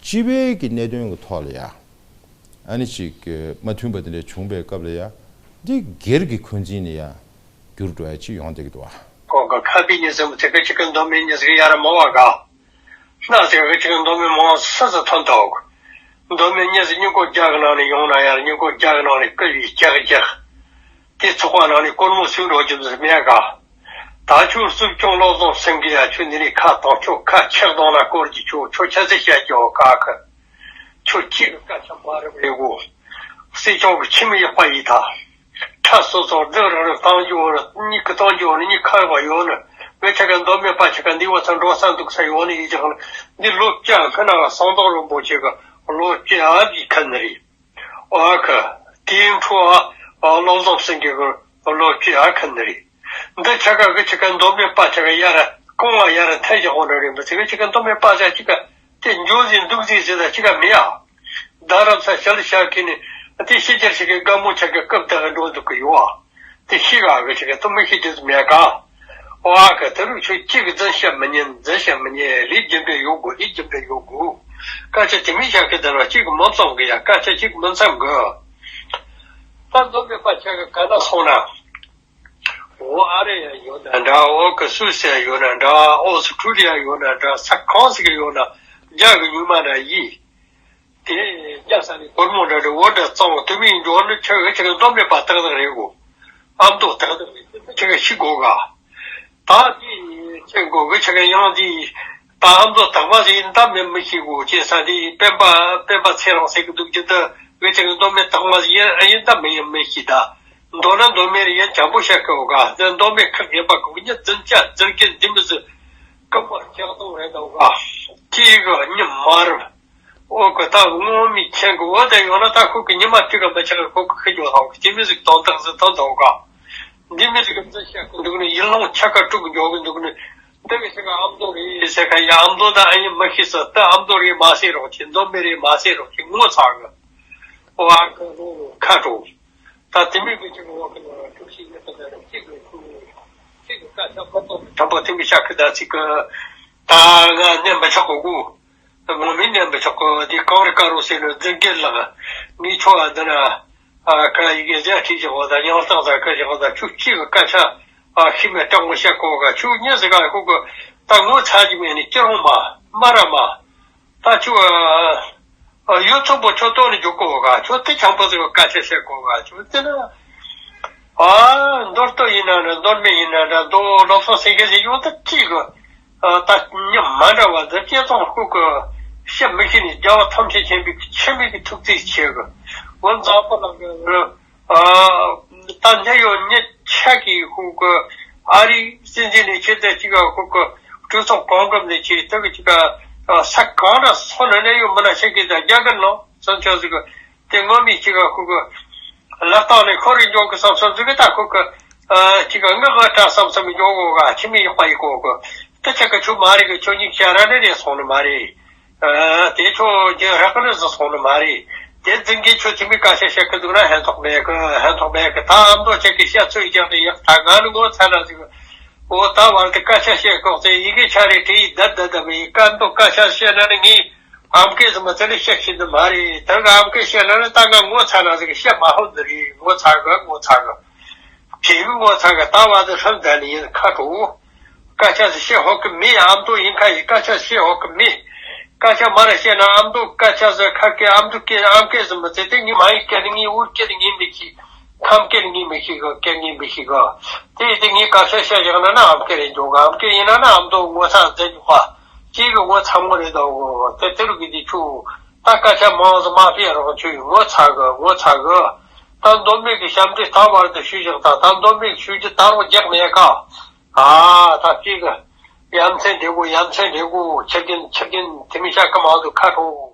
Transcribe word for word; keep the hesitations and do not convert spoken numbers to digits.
སྤྱི་པའི་གི་གནད་དོན་གྱི་ཐོག་ལ་ཡ། ཨ་ནི་ཅིག་གི་མ་མཐུན་པ་དེ་འདྲ་བྱུང་པའི་སྐབས་ལ་ཡ། འདི་སྒེར་གྱི་འཁོན་འཛིན་ནི་ཡ། འགྱུར་འགྲོ་ཡ་ཅིག་ཡོང་བསྡད་ཀྱི་འདུག་བ། ཁོང་གི་ཁ་པའི་གཉིས་ཟེར་མི་ཚེ་གི་གཅིག་གི་མདོ་སྨད་གཉིས་ཟེར་གི་ཡ་ར་མང་བ་ག། སྣ་ཚེ་གི་གཅིག་གི་མདོ་སྨད་མང་སུ་ཟེར་ཐོན་ཐོག་མདོ་སྨད་གཉིས་ཟེར་སྨྱུ་གུ་རྒྱ་གི་ནང་ནས་ཡོང་ན་ཡ་ར་སྨྱུ་གུ་རྒྱ་གི་ནང་ནས་བསྐུར་བའི་ལྕགས་ལྕགས། དེ་ཚོགས་པ་ནང་ནས་སྒོར་མོ་སུས་འགྲོ་རྒྱུ་ཟེར་མེད་ག། ད་ཁྱོད་སྲིད་སྐྱོང་བློ་བཟང་སེང་གེ་ཡ་ཁྱོད་འདི་ནས་ཁ་གཏོང་ཁྱོད་ཁ་ཆག་གཏོང་ན་སྐོར་གྱི་ཁྱོད་ཁྱོད་ཆ་ཚད་བཤད་རྒྱུ་ཁ་ཁ། ཁྱོད་ཅིག་སྐད་ཆ་མ་རེད་པས་གོ། སྲིད་སྐྱོང་གི་ཁྱིམ་ཡག་པ་ཡིན་ད། ཁྲ་སོ་སོར་འདི་རང་རང་གཏོང་རྒྱུ་བོ་ནི་གཉིས་ཀྱི་གཏོང་རྒྱུ་བོ་ནི་གཉིས་ཁ་ཡོད་པ་ཡོད་ནི། ངས་ཆ་ག་མདོ་སྨད་པ་ཆ་ག་འདི་བ་ཚང་འགྲོ་ས་འདུག་ས་ཡོད་ནི་ཡིན་ཀྱང་འདི་ལོ་བཅུ་ཁ་ན་ཟམ་གདོང་རིན་པོ་ཆེ་གི་ལོ་བཅུ་ཨ་བཞི་ཁ་ནི་རེད། ཨ་ཁ། དེའི་འཕྲོ་ཨ་བློ་བཟང་སེང་གེ་གི་ལོ་བཅུ་ཨ་ཁ་ནི་རེད། འདི་ཆ་ག་གི་ཆ་ག་མདོ་སྨད་པ་ཆ་ག་ཡ་ར་རྐང་བ་ཡ་ར་ཐལ་ཞིག་འོང་ནི་རེད་མི་ཚེ་གི་ཆ་ག་མདོ་སྨད་པ་ཆ་གཅིག་ག་དེ་འཇོག་ཟིན་འདུག་ཟིན་ཟེར་ད་གཅིག་ག་མི་ཡ། རྡ་རམ་ས་ཞལ་ཤར་གི་ནི་དེ་ཤི་ཅར་ཞིག་གི་དགའ་མོ་ཆ་ག་སྐབས་དག་འགྲོ་འདུག་གི་ཡོད་ཨ། དེ་ཤི་ག་གི་ཆ་ག་ཐུ་མི་ཤི་དུས་མེད་ག། ཨོ་ཨ་ཁ་ད་རུང་ཁྱོད་གཅིག་གི་འཛིན་བཤད་མི་ཉན་འཛིན་བཤད་མི་ཉན་ལས་རྒྱུ་འབྲས་ཡོད་དགོས་ལས་རྒྱུ་འབྲས་ཡོད་དགོས། སྐད་ཆ་དེ་མིན་བཤད་གི་ད་རུང་གཅིག་མི་འཚམ་གི་ཡ་སྐད་ཆ་གཅིག་མི་འཚམ་གི། ད་མདོ་སྨད་པ་ཆ་ག་ག་ན་སོང་ན། འོ་ཨ་རི་ཡ་ཡོད་ན་འདྲ་འོ་གི་སུད་སི་ཡ་ཡོད་ན་འདྲ་ཨོ་སི་ཁྲུ་ལི་ཡ་ཡོད་ན་འདྲ་ས་གང་ཟིག་གི་ཡོད་ན་རྒྱ་གི་ཉུལ་མ་འདྲ་ཡིན། དེ་རྒྱ་ས་ནས་སྒོར་མོ་འདྲ་འདྲ་འོ་འདྲ་གཙང་བོ་དུ་མིན་འབྱོར་ནི་ཁྱོད་ཁྱོད་ཀྱི་མདོ་སྨད་པ་ཏག་ཏག་རེད་གོ། ཨ་མདོ་ཏག་ཏག་རེད་ཁྱོད་ཀྱི་ཤི་དགོས་ག། ད་དེ་ཁྱོད་གོ་གི་ཁྱོད་ཀྱི་ཡང་དེ་ད་ཨ་མདོ་དག་པ་ཟིག་ཡིན་ད་མིན་མི་ཤེས་གོ་ཅེས་ས་དེ་སྤེན་པ་སྤེན་པ་ཚེ་རིང་ཟེར་གི་འདུག་རྒྱུ་འདི་གི་ཁྱོད་ཀྱི་མདོ་སྨད་དག་པ་ཟིག་ཡིན་ཨ་ཡིན་ད་མིན་ཡིན་མི་ཤེས་ད། མདོ་ན་མདོ་སྨད་རེད་ཡིན་འཇམ་པོ་བཤད་གི་འོ་ག་འདི་མདོ་སྨད་ཁག་རྒན་པ་གོ་གི་ཉི་འཛིན་བྱ་འཛིན་གི་འདི་མི་ཟིག་སྐུ་པར་ལྕགས་སྡོང་རེད་འོ་ག་ཅེས་གི་ཉི་མ་རུ། ཨོ་ཁོ་ད་ངོ་མི་མཁྱེན་གི་འོ་དེ་ཡོང་ན་ད་ཁོ་གི་ཉི་མ་དུས་ཀ་མི་ཆགས་གི་ཁོ་གི་ཁི་འཇོག་ཧ་གི་དེ་མི་ཟིག་དོན་དག་ཟིག་དོན་དག་ག་འདི་མི་ཟིག་གི་འཛིན་བཤད་གི་འདུག་ནི་ཡིད་ལོང་ཆ་ག་དཀྲུག་གི་འཇོག་གི་འདུག་ནི་འདི་གི་ཟེར་ག་ཨ་མདོ་རེད་ཟེར་ག་ཡ་ཨ་མདོ་ད་ཨ་ཡིན་མི་ཤེས་ས་ད་ཨ་མདོ་རེད་མ་ཟེར་རོགས་ཀྱི་མདོ་སྨད་རེད་མ་ཟེར་རོགས་ཀྱི་ངོ་ཚ་གི་ཨོ་ཨ་ཁ་ཁྲོ། ད་དེ་མིན་གྱི་ཅིག་འོག་གི་ནང་ཐུགས་ཤིག་ཡོད་པ་དང་གཅིག་གི་ཁུ་གཅིག་གི་སྐད་ཆ་མ་གཏོགས་དྲང་པོ་དེ་མི་ཤ་ཁི་ད་ཅིག་གི་ད་ང་གནས་མི་ཆོག་གོ་གུ་ངོ་མི་གནས་མི་ཆོག་གོ་དེ་གང་རེད་ག་རུ་ཟེར་ནས་འཛིན་གི་ལགས་ངས་ཆོག་ཨ་འདི་ན་ཨ་ཁ་ཡི་གེ་རྒྱ་ཁྲིད་ཀྱི་འོག་ད་ཡང་སྟག་ཟ་ཁ་ཞིག་འོག་ད་ཆུ་གཅིག་གི་སྐད་ཆ་ཨ་ཤི་མེད་དྲང་མོ་བཤད་གོ་ག་ཆུ་གཉིས་ཟེར་ག་ཁུ་གི་ད་ངོ་ཚ་གི་མེད་ནི་སྐྱིད་རོང་མ་མ་ར་མ། ད་ཁྱོད་ཨ་ཡོད་ཚོགས་པོ་ཁྱོད་ལྟོས་ནས་འཇུག་གོ་ག་ཁྱོད་དེ་ཆང་པོ་ཟིག་གི་སྐད་ཆ་བཤད་གོ་ག་ཁྱོད་དེ་ན་ཨ་མདོ་སྟོད་ཡིན་ན་འདྲ་མདོ་སྨད་ཡིན་ན་འདྲ་མདོ་བློ་བཟང་སེང་གེ་ཟིག་ཡོང་ད་ཅིག་གི་ད་མྱི་མ་འདྲ་བ་འདི་སྐྱེ་ཚོང་ཁུག་གི་བཤད་མི་ཤེས་ནས་རྒྱལ་བ་ཐམས་ཅད་མཁྱེན་པའི་འཆི་མེད་ཀྱི་ཐུགས་རྗེ་ཆེ་གི་འོ་མཛངས་པོ་ལགས་ཀྱི་ཨ་ད་འདི་ཡོད་ཉི་ཆ་གི་ཁོང་གི་ཨ་རིའི་སྲིད་འཛིན་ནས་ཁྱེད་དེ་གཅིག་ག་ཁོང་གི་གྲོས་ཚོགས་གོང་འགབ་ནས་ཁྱེད་དེ་གི་གཅིག་ག་ས་གང་འདྲ་སོང་ན་ནས་ཡོད་མི་ན་ཤེས་གི་ད་རྒྱ་གར་ནང་སོང་ཆོག་ཟིག་གི་དེ་ངོ་མི་གཅིག་ག་ཁོང་གི་ལག་རྟགས་ནས་ཁོ་རེ་འཇོག་གི་བསམ་བསམ་ཟིག་གི་ད་ཁོང་གི་ཨ་གཅིག་ག་ངག་ག་བཀྲ་བསམ་བསམ་འཇོག་གོ་ག་ཁྱི་མི་ཡག་པ་ཡི་གོ་གི་དེ་ཆ་ག་ཆུ་མ་རེད་གི་ཆོ་ཉིག་བྱ་ར་ནས་རེད་སོང་ནི་མ་རེད། ཨ་དེ་ཁྱོད་ཀྱི་རག་གི་ནི་བཟོ་སོང་ནི་མ་རེད། དེ་འཛིན་གྱི་ཁྱོད་ཐིམ་པའི་སྐད་ཆ་བཤད་གི་འདུག་ན་ཕན་ཐོགས་མེད་གི་ཕན་ཐོགས་མེད་གི་ད་ཨ་མདོ་ཁྱེད་ཀྱི་བཤད་ཚོད་རྒྱག་ནི་ཡག་ད་ང་ནི་ངོ་ཚ་ན་ཟིག་ཨོ་ད་བར་དུ་སྐད་ཆ་བཤད་གོག་ཚེ་ཡི་གེ་ཆ་རེ་བྲིས་ཡི་ད་ད་ད་མི་ཡི་ཀ་མདོ་སྐད་ཆ་བཤད་ན་ནི་ངས་ཨམ་སྐད་ཟིག་མ་ཚད་ནི་བཤད་ཤེས་ནི་མ་རེད། ད་ག་ཨམ་སྐད་བཤད་ན་ནི་ད་ང་ངོ་ཚ་ན་ཟིག་བཤད་མ་ཧོ་ནི་རེད། ངོ་ཚ་གི་ངོ་ཚ་གི་དེ་གི་ངོ་ཚ་གི་ད་བར་དུ་ཧྲན་ད་ནི་ཡིན་ཁ་དྲོ། སྐད་ཆ་ཞིག་བཤད་ཧོ་གི་མེད། ཨ་མདོ་ཡིན་ཁ་ཡི་སྐད་ཆ་བཤད་ཧོ་གི་མེད། སྐད་ཆ་མ་ར་བཤད་ན་ཨ་མདོ་སྐད་ཆ་ཟེར་ཁ་སྐད་ཨ་མདོ་སྐད་ཨམ་སྐད་ཟེར་མི་ཚེ་དེ་ངའི་མ་ཡི་སྐད་ནི་ངའི་འུར་སྐད་ནི་ངའི་མི་ཤེས། ཁམས་སྐད་ནི་ངའི་མི་ཤེས་གི་སྐད་ངའི་མི་ཤེས་གི་དེ་ཡི་དེ་ངའི་སྐད་ཆ་བཤད་བཞག་ན་ན་ཨམ་སྐད་རེད་འཇོག་གི་ཨམ་སྐད་ཡིན་ན་ན་ཨ་མདོ་ངོ་ཚ་ཟེར་འཇོག་པ་ཅིག་གི་ངོ་ཚ་མོ་རེད་དོ་དེ་དེ་རུ་གི་དེ་ཆུ་ད་སྐད་ཆ་མང་ཟེར་མ་ཕེ་རོགས་ཆུ་ངོ་ཚ་གི་ངོ་ཚ་གི་ད་མདོ་སྨད་ཀྱི་ཞབས་འདྲེན་ད་བར་དུ་ཞུས་བཞག་ད་ད་མདོ་སྨད་ཞུས་རྒྱུ་ད་རུང་རྒྱག་མེད་ཀ་ཨ་ད་ཅིག་གི་ཡ་མཚན་འདྲེ་གོ་ཡ་མཚན་འདྲེ་གོ་ཁྱེར་གིན་ཁྱེར་གིན་དེ་མི་ཤ་ཀ་མང་དུ་ཁ་ཁྲོ།